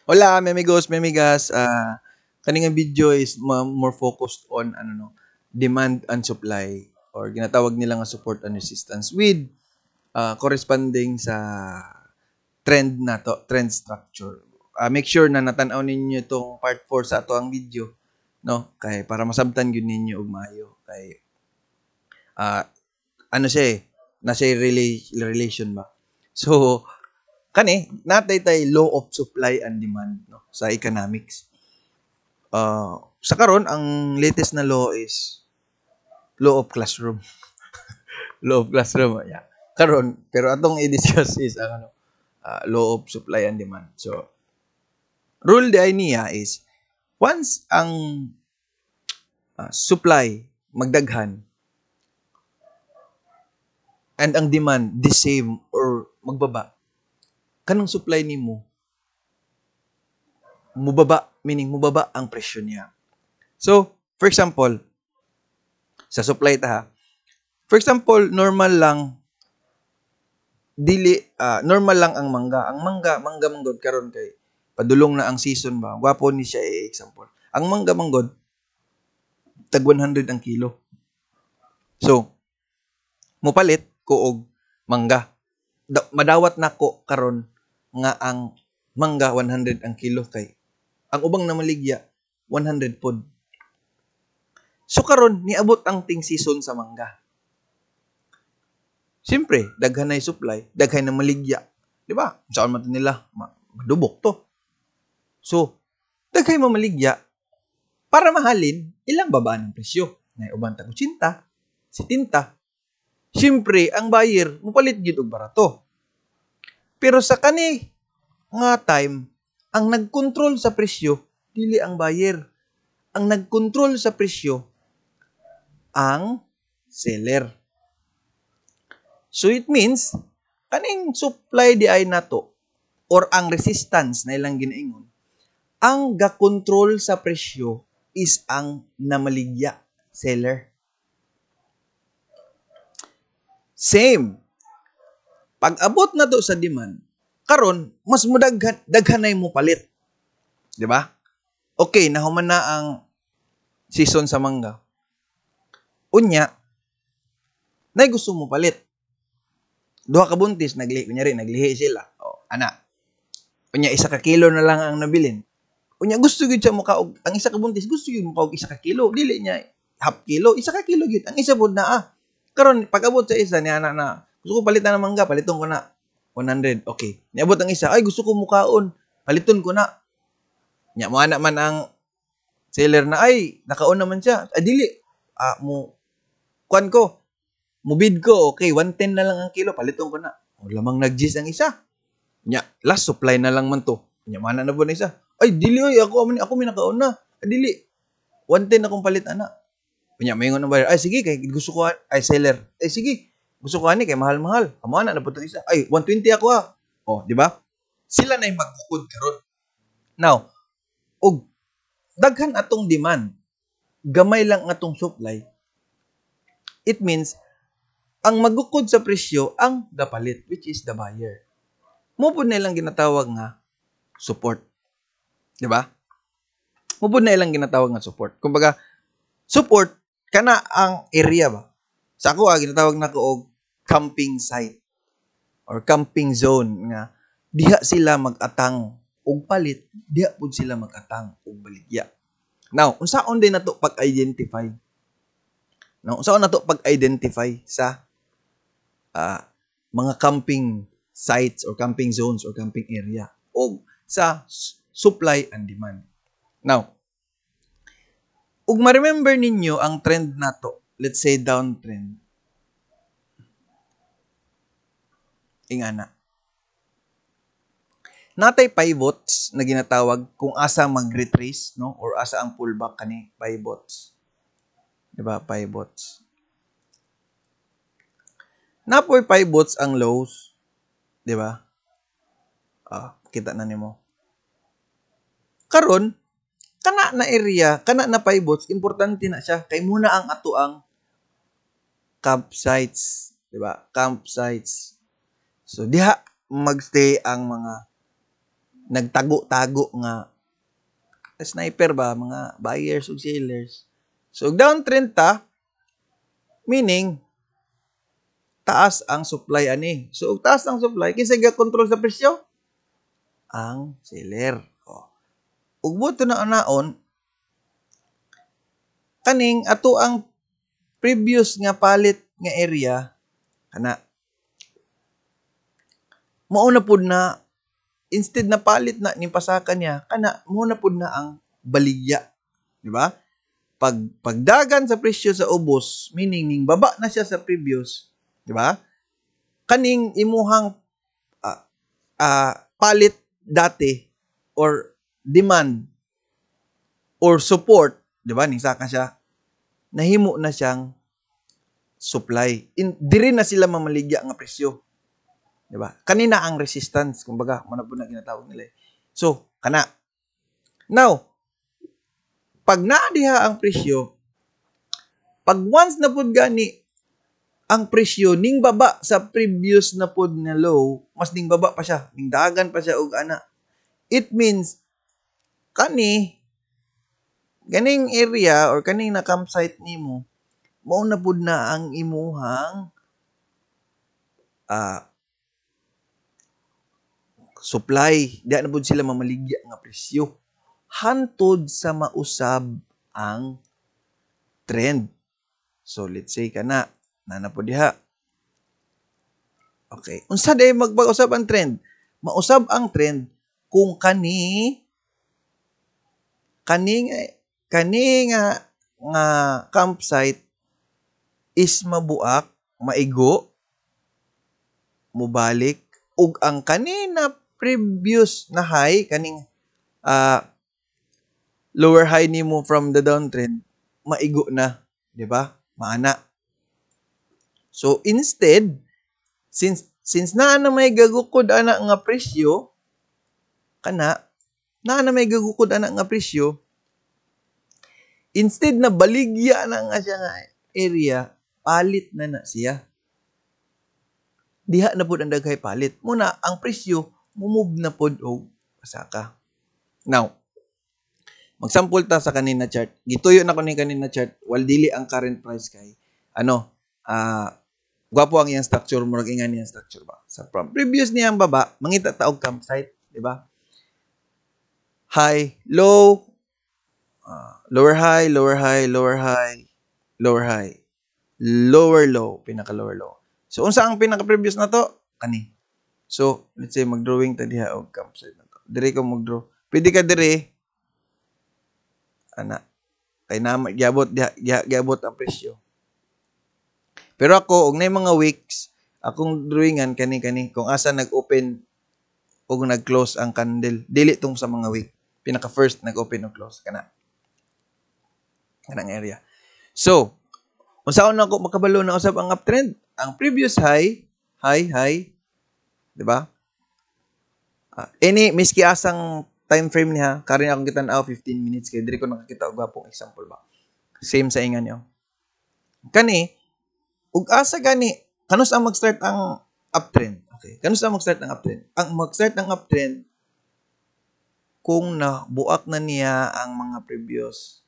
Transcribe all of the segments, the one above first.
Hola, mi amigos, mi amigas. Kaning video is more focused on ano no, demand and supply or ginatawag nila nga support and resistance with corresponding sa trend nato, trend structure. Make sure na natan-aw ninyo itong part 4 sa ato ang video, no? Kay para masabtan gyud ninyo og maayo kay ano siya eh, nasa relation ba. So kani natay tay law of supply and demand, no, sa economics. Sa karon ang latest na law is law of classroom. Law of classroom, yeah. Karon, pero atong i-discuss is ang ano, law of supply and demand. So rule di ay niya is once ang supply magdaghan and ang demand the same or magbaba, kanang supply nimo mubaba, meaning mubaba ang presyo niya. So, for example, sa supply ta ha. For example, normal lang dili normal lang ang mangga. Ang mangga, mangga manggod karon kay padulong na ang season ba. Gwapo ni siya eh, example. Ang mangga manggod tag 100 ang kilo. So, mupalit ko og mangga. Madawat nako karon nga ang mangga 100 ang kilo kay ang ubang namaligya 100 pod. So karon niabot ang ting season sa mangga. Siyempre, daghan na supply, daghan na maligya. Di ba? Saan man to nila? Madubok to. So, daghan mamaligya para mahalin, ilang babaan ang presyo. Nay uban tag 80, 70. Siyempre, ang buyer mupalit gyud og barato. Pero sa kani nga time, ang nagkontrol sa presyo dili ang buyer. Ang nagkontrol sa presyo ang seller. So it means kaning supply di ay nato or ang resistance na ilang ginaingon, ang gakontrol sa presyo is ang namaligya, seller. Same. Pag abot na to sa demand, karon mas mudaghan daghan na mo palit. Di ba? Okay, nahuman na ang season sa mangga. Unya, nay gusto mo palit. Duha ka buntis, naglihi, kunyari, naglihi sila. O, ana. Unya, 1 ka kilo na lang ang nabilin. Unya, gusto gyud siya mukaog, ang 1 ka buntis, gusto gyud mukaog 1 ka kilo. Dili niya half kilo, 1 ka kilo gyud. Ang isa pod na ah. Karon pag abot sa isa niya na na, gusto ko palitan ng mangga, paliton ko na 100. Okay. Niabot ang isa, ay gusto ko mukaon, paliton ko na. Nya mo ana man ang seller na ay nakaon naman siya. Ay dili mo kuan ko. Mubid ko, okay, 110 na lang ang kilo, paliton ko na. O, lamang nag-gis ang isa. Nya, last supply na lang man to. Nya mana na ba na isa? Ay dili oy, ako ako may nakaon na. Ay dili. 110 akong palit ana. Unya maingon ang buyer, ay sige kay gusto ko ay seller. Ay sige, gusto ko ani kay mahal-mahal. Amo ana na po isa. Ay 120 ako ah. Oh, di ba? Sila na magbukod karon. Now, og daghan atong demand, gamay lang atong supply. It means ang magukod sa presyo ang gapalit, which is the buyer. Mo pud na ilang ginatawag nga support. Di ba? Mo pud na ilang ginatawag nga support. Kumbaga, support kana ang area ba. Sa ako ginatawag nako og camping site or camping zone nga diha sila mag-atang og palit, diha pud sila mag-atang og baligya. Now, unsaon din nato pag-identify? No, unsaon nato pag-identify sa mga camping sites or camping zones or camping area o sa supply and demand? Now, ug ma-remember ninyo ang trend nato, let's say downtrend. Ingana. Natay pivots na ginatawag kung asa mag-retrace, no, or asa ang pullback kani pivots. Di ba? Pivots. Napoy pivots ang lows, di ba? Kita na nimo. Karon, kana na area, kana na pivots, importante na siya kay muna ang ato ang campsites, di ba? Campsites. So diha magstay ang mga Nagtago-tago nga sniper ba, mga buyers ug sellers. So downtrend ta, meaning taas ang supply ani. So ug taas ang supply, kinsa ga-control sa presyo? Ang seller. Oh. Ug buto na naon kaning ato ang previous nga palit nga area kana, mao na pud na instead na palit na ni pasaka niya kana, mao na pud na ang baligya, di ba? Pag pagdagan sa presyo sa ubos, meaning ning baba na siya sa previous, di ba? Kaning imuhang palit dati or demand or support, di ba? Ning saka siya, nahimo na siyang supply. Diri na sila mamaligya nga presyo. Di ba? Kanina ang resistance, kumbaga, mo na po na ginatawag nila, eh. So, kana. Now, pag naa diha ang presyo, pag once na pud gani ang presyo ning baba sa previous na pud na low, mas ning baba pa siya, ning dagan pa siya og ana. It means kani ganing area or kaning na campsite nimo, mao na pud na ang imuhang supply. Diha na pud sila mamaligya nga presyo hantod sa mausab ang trend. So let's say kana na po diha. Okay. Unsa day magpag-usab ang trend? Mausab ang trend kung kani kani kani nga nga campsite is mabuak, maigo, mubalik ug ang kanina previous na high, kaning lower high nimo from the downtrend, maigo na, di ba? Maana. So instead, since naa na may gagukod ana nga presyo, kana naa na may gagukod ana nga presyo, instead na baligya na nga siya nga area, palit na na siya. Diha na pud ang daghay palit. Muna ang presyo mumove na pud og pasaka. Now, magsample ta sa kanina chart. Gituyo na ko ni kanina chart, wal dili ang current price kay ano, gwapo ang iyang structure, murag ingan niyang structure ba. Sa from previous niyang baba, mangita ta og campsite, di ba? High, low, lower high, lower high, lower high, lower high, lower low, pinaka lower low. So unsa ang pinaka previous na to? Kani. So let's say mag-drawing ta diha og campsite na to. Diri ko mag-draw. Pwede ka diri ana kay na giabot diha, giabot ang presyo. Pero ako og nay mga weeks, akong drawingan kani kani kung asa nag-open ug nag-close ang candle. Dili tong sa mga week. Pinaka first nag-open o close kana. Kanang area. So, unsaon na ako makabalo na usab ang uptrend? Ang previous high, high, high, di ba? Any miski asang time frame niya, karon akong gitan-aw 15 minutes kay diri ko nakakita og gwapong example ba. Same sa ingan niyo. Kani ug asa gani kanus ang mag-start ang uptrend? Okay. Kanus ang mag-start ang uptrend? Ang mag-start ang uptrend kung nabuak na niya ang mga previous,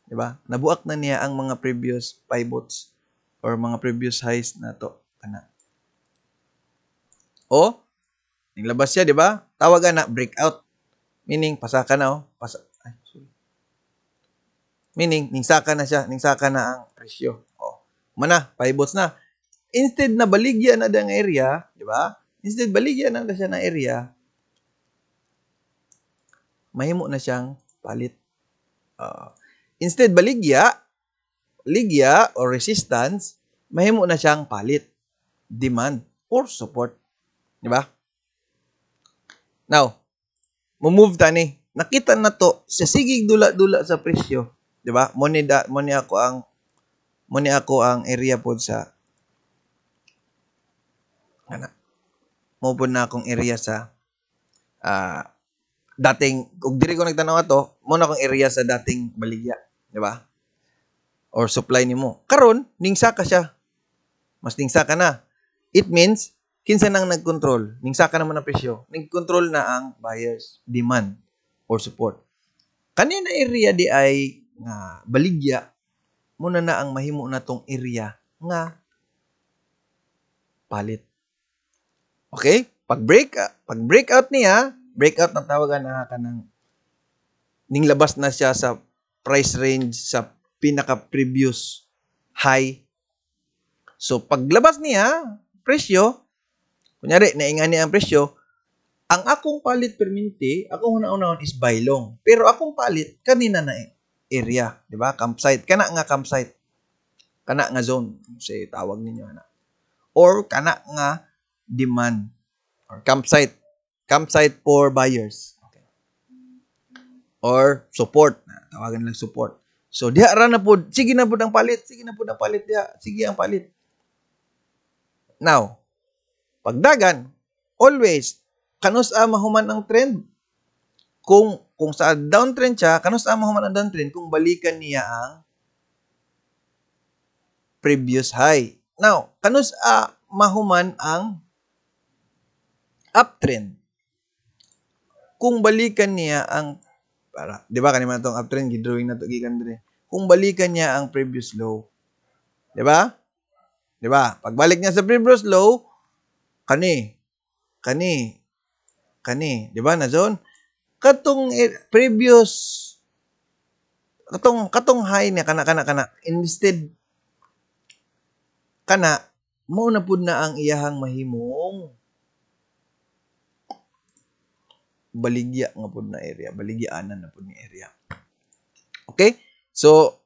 di ba? Nabuak na niya ang mga previous pivots or mga previous highs na to kana. O niglabas siya, di ba? Tawagan na breakout. Meaning pasaka na, oh. Pasa ay, sorry. Meaning ningsaka na siya, ningsaka na ang presyo. Oh. Mana, pivots na. Instead na baligya na dang area, di ba? Instead baligya na siya na area, mahimo na siyang palit. Instead baligya, ligya or resistance, mahimo na siyang palit, demand or support. Di ba? Now, mo-move ta ni. Nakita na to sa sigig dula-dula sa presyo, di ba? Mo ni ako ang area pod sa ana. Mo pod na akong area sa dating ug diri ko nagtan-aw ato, mo na akong area sa dating baligya, di ba? Or supply nimo. Karon ning saka siya. Mas ning saka na. It means Kinsa nang nag-control? Ning saka naman ang presyo. Ning-control na ang buyers demand or support. Kanina area di ay nga baligya muna na ang mahimo natong area nga palit. Okay? Pag breakout niya, breakout ang tawagan na kanang ning labas na siya sa price range sa pinaka previous high. So paglabas niya, presyo, kunyari naingani ang presyo, ang akong palit perminti, akong una-unahon is buy long. Pero akong palit kanina na area, di ba? Campsite, kana nga campsite. Kana nga zone, say tawag ninyo ana. Or kana nga demand or campsite. Campsite for buyers. Okay. Or support, tawagan lang support. So diha ra na pod, sige na pod ang palit, sige na pod ang palit diha, sige ang palit. Now, pagdagan, always kanus-a mahuman ang trend? Kung sa downtrend siya, kanus-a mahuman ang downtrend kung balikan niya ang previous high. Now, kanus-a mahuman ang uptrend? Kung balikan niya ang para, di ba kanima tong uptrend gidrawing na to gikan dire. Kung balikan niya ang previous low. Di ba? Di ba? Pagbalik niya sa previous low, kani kani kani, di ba na zone? Katong previous katong high niya kana kana kana instead kana mao na pud na ang iyahang mahimong baligya nga pud na area, baligyaanan na pud ni area. Okay? So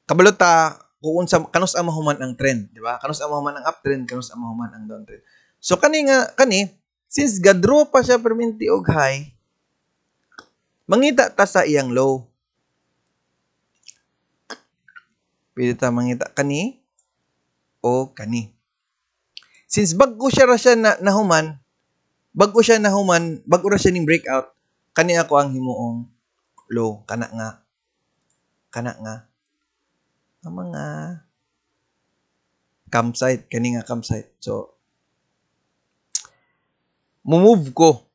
kabalo ta kung unsa kanus-a mahuman ang trend, di ba? Kanus-a mahuman ang uptrend, kanus-a mahuman ang downtrend. So kani nga kani since gadraw pa siya perminti og high, mangita ta sa iyang low. Pwede ta mangita kani o kani. Since bag-o siya ra siya na, nahuman, bag-o siya nahuman, bag-o ra siya ning breakout, kani ako ang himuong low, kana nga ang mga campsite, kani nga campsite. So move ko.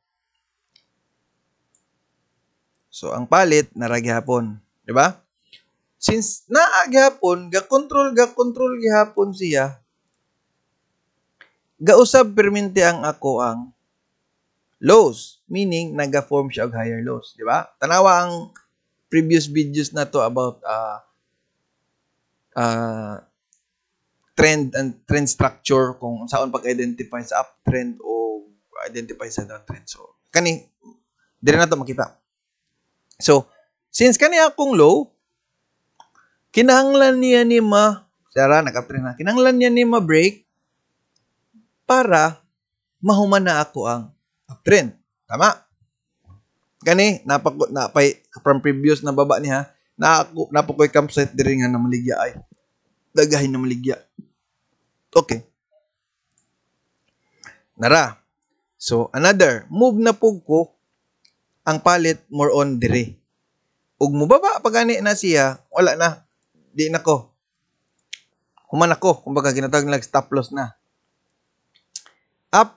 So ang palit nara gihapon, di ba? Since naa gihapon, ga-control gihapon siya. Gausab perminti ang ako ang lows, meaning naga-form siya og higher lows, di ba? Tanawa ang previous videos na to about trend and trend structure, kung saan pag-identify sa uptrend o identify sa downtrend. So kani dire na to makita. So since kani akong low, kinahanglan niya ni ma sara nag-uptrend na. Kinahanglan niya ni ma break para mahuman na ako ang uptrend. Tama? Kani napako napay from previous na baba niya, na ako napakoy campsite diri nga namaligya ay dagahin na maligya. Okay. Nara. So another move na pug ko ang palit more on dire. Ug mubaba pa gani na siya, wala na. Di na ko. Human ako, kumbaga ginatawag nila stop loss na. Up,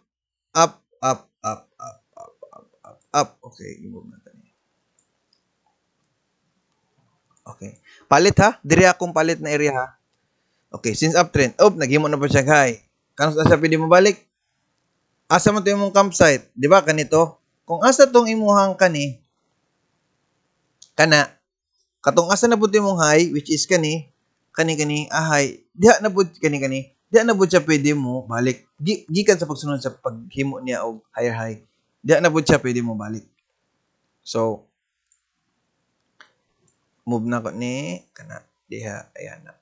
up, up, up, up, up, up, up, up. Okay, i-move natin. Okay. Palit ha? Dire akong palit na area ha. Okay, since uptrend, oh, naghimo na pa siya high. Kanus asa pwede mo balik? Asa man to imong campsite? Di ba kanito? Kung asa tong imuhang kani, kana, katong asa na pud imong high, which is kani, kani kani, ahay, diha na pud kani kani, diha na pud siya pwede mo balik. Gikan sa pagsunod sa paghimo niya og higher high, diha na pud siya pwede mo balik. So, move na ko ni kana diha, ayan na.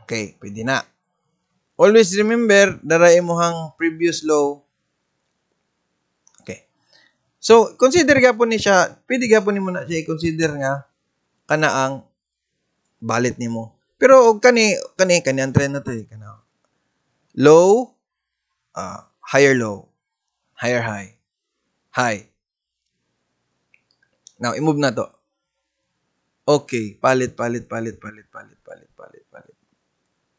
Okay, pwede na. Always remember, dara imuhang previous low. Okay. So, consider gyapon ni siya, pwede gyapon nimo na siya i-consider nga kana ang balit nimo. Pero og kani kani kani ang trend na to eh, kana. Low, higher low, higher high, high. Now, i-move na to. Okay, palit, palit, palit, palit, palit, palit, palit, palit.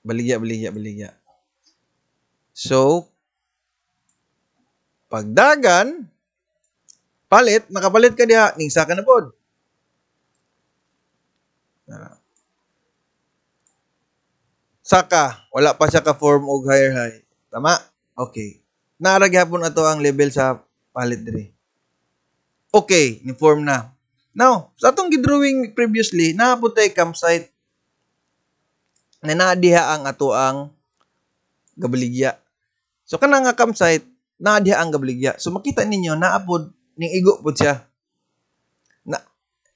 Baligya, baligya, baligya. So, pagdagan, palit, nakapalit ka diha, ning saka na pod. Saka, wala pa siya ka-form og higher high. Tama? Okay. Naara gihapon ato ang level sa palit diri. Okay, ni form na. Now, sa atong gidrawing previously, naa pod tay campsite na naa diha ang ato ang gabaligya. So kana nga campsite, naa diha ang gabaligya. So makita ninyo naa pod ning igo pod siya. Na,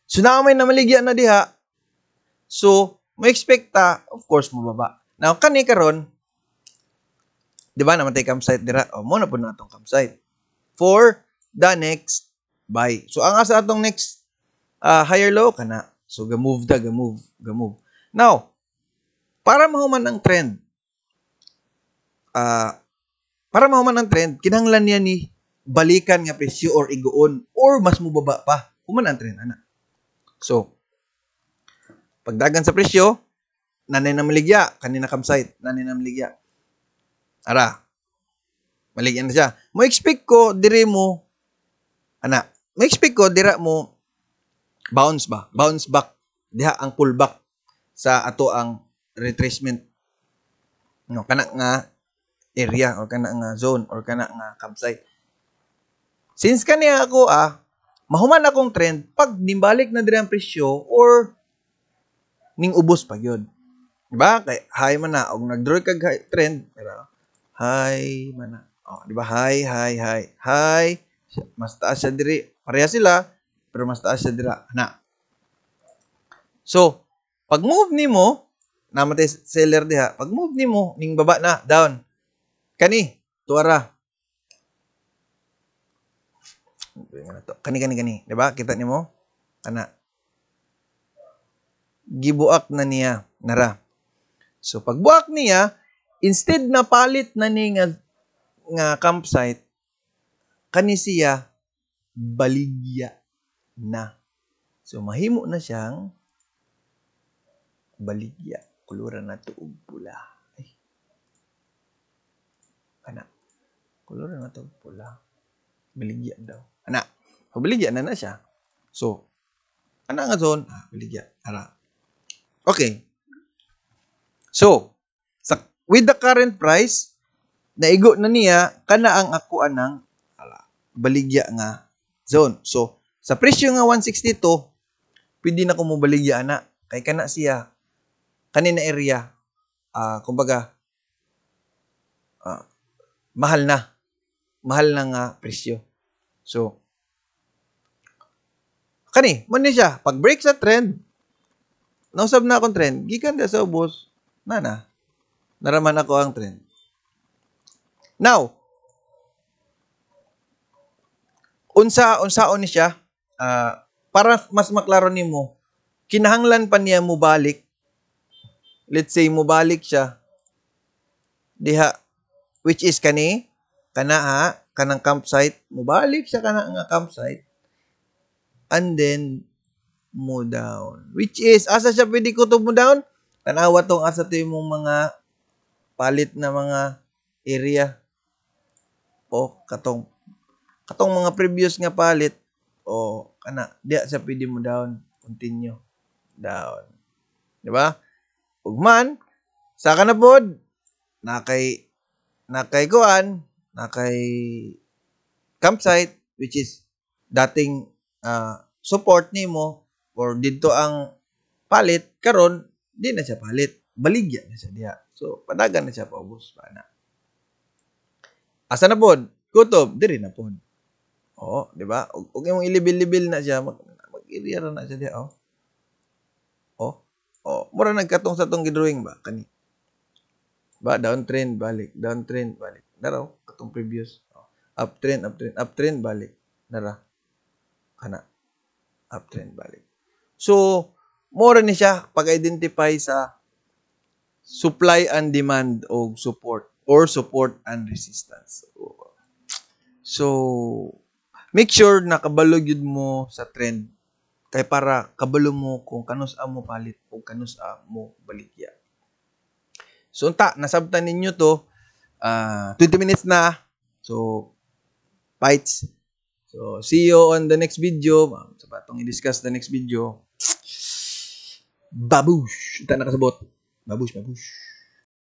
so naa may namaligya na diha. So, mo expect ta, of course, mobaba. Now, kani karon, di ba, namatay campsite dira? O, mo na po na atong campsite for the next buy. So, ang asa atong next higher low, kana. So, ga-move ta, ga-move, ga-move. Now, para mahuman ang trend, kinahanglan niya ni balikan nga presyo or iguon or mas mubaba pa. Human ang trend, ana. So, pagdagan sa presyo, nanay na maligya, kanina campsite, nanay na maligya. Ara, maligya na siya. Mo expect ko, dire mo, ana, mo expect ko, dira mo, bounce ba? Bounce back. Diha ang pullback sa ato ang retracement. No, kana nga area or kana nga zone or kana nga campsite. Since kaniya ako mahuman akong trend pag nimbalik na diri ang presyo or ning ubos pa gyud. Diba? Kay high man na og nag-draw kag high trend, pero high man na. Oh, di ba? High, high, high, high. Mas taas siya diri. Pareha sila, pero mas taas siya dira. Na. So, pag move nimo, namatay seller diha. Pag move nimo, ning baba na, down. Kani, tuara. Kani, kani, kani. Di ba? Kita nimo? Kana. Gibuak na niya. Nara. So, pagbuak niya, instead na palit na ni nga campsite, kani siya, baligya na. So, mahimo na siyang baligya. Kuluran na to og pula. Ay. Ana. Kuluran na to og pula. Baligya daw. Ana. So, baligya na na siya. So, ana nga zone, baligya. Ara. Okay. So, with the current price, naigo na niya, kana ang ako anang baligya nga zone. So, sa presyo nga 162, pwede na ko mo baligya ana. Kay kana siya, kanina area, kumbaga, mahal na. Mahal na nga presyo. So, kani, mo ni siya, pag break sa trend, nausab na akong trend, gikan da sa ubos, na. Naraman ako ang trend. Now, unsaon ni siya, para mas maklaro nimo, kinahanglan pa niya mobalik. Let's say mobalik siya diha, which is kani kana ha, kanang campsite, mobalik siya kana nga campsite and then mo down, which is asa siya pwede kutob mo down? Tanawa tong asa to imong mga palit na mga area o katong mga previous nga palit o kana diha siya pwede mo down, continue down, di ba? Ugman saka na pod nakay kuan, nakay campsite, which is dating support nimo or didto ang palit, karon di na siya palit, baligya na siya diha. So padagan na siya paubos pa na. Asa na pod? Kutob diri na pod. Oo, di ba? Og imong ilibil-libil na siya, mag-area ra na siya diha, oh. Oh. Oh, mura nagkatong sa tong gidrawing ba kani. Ba downtrend balik, downtrend balik. Daraw katong previous. Oh. Uptrend, uptrend, uptrend balik. Nara. Kana. Uptrend balik. So, mura ni siya pag-identify sa supply and demand og support or support and resistance. So, make sure na kabalo gyud mo sa trend kay para kabalo mo kung kanus-a mo palit o kanus-a mo baligya. So, unta, nasabtan ninyo to. 20 minutes na. So, fights. So, see you on the next video. Sa patong i-discuss the next video. Babush! Ita nakasabot. Babush, babush.